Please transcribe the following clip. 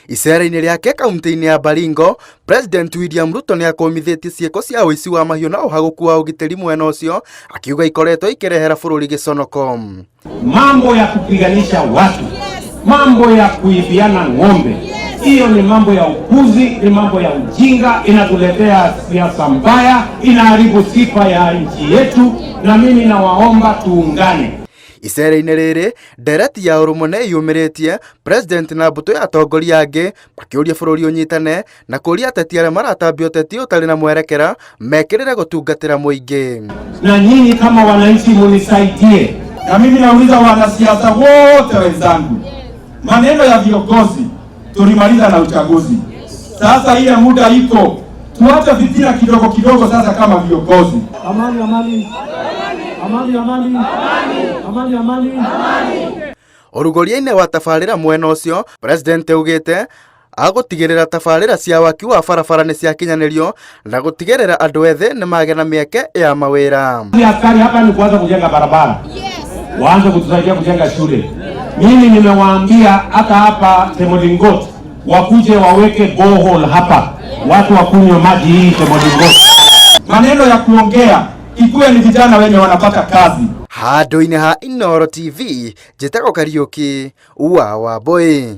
Icera-inĩ rĩake kaunti-inĩ ya Baringo, President William Ruto nĩ akũmithĩtie ciĩko cia ũici wa mahiũ na ũhagũku wa ũgitĩri mwena ũcio, akiuga ikoretwo ikĩrehera bũrũri gĩconoko. Mambo ya kupiganisha watu, mambo ya kuibiana ng'ombe, hiyo ni mambo ya upuzi, ni mambo ya ujinga, inatuletea siasa mbaya, inaharibu sifa ya nchi yetu, na mimi nawaomba tuungane. Icera-inĩ rĩrĩ, ndereti ya ũrũmwe nĩ ĩyumĩrĩtie, President na mbũtũ ya atongoria angĩ makĩũria bũrũri ũnyitane na kũria ateti arĩa maratambia ũteti ũtarĩ na mwerekera mekĩrĩre gũtungatĩra mũingĩ. Na nyinyi kama wananchi munisaidie. Na mimi nauliza wanasiasa wote wenzangu, maneno ya viongozi tulimaliza na uchaguzi. Sasa ile muda iko, tuache fitina kidogo kidogo sasa kama viongozi. Amani, amani. Amani, amani. Amani, amani. Ũrugũria-inĩ wa tabarĩra mwena ũcio, President augĩte agũtigĩrĩra tabarĩra cia waki wa barabara nĩ ciakinyanĩrio na gũtigĩrĩra andũ ethĩ nĩ magĩa na mĩeke ya mawĩra. Askari hapa ni kuanza kujenga barabara, waanze kutusaidia kujenga shule. Mimi nimewaambia hata hapa Chemolingot wakuje waweke borehole hapa, watu wakunywe maji hii Chemolingot. Maneno ya kuongea ikuwe ni vijana wenye wanapata kazi. Handũ-inĩ ha Inooro TV, njĩtagwo Kariũki wa Wambũi.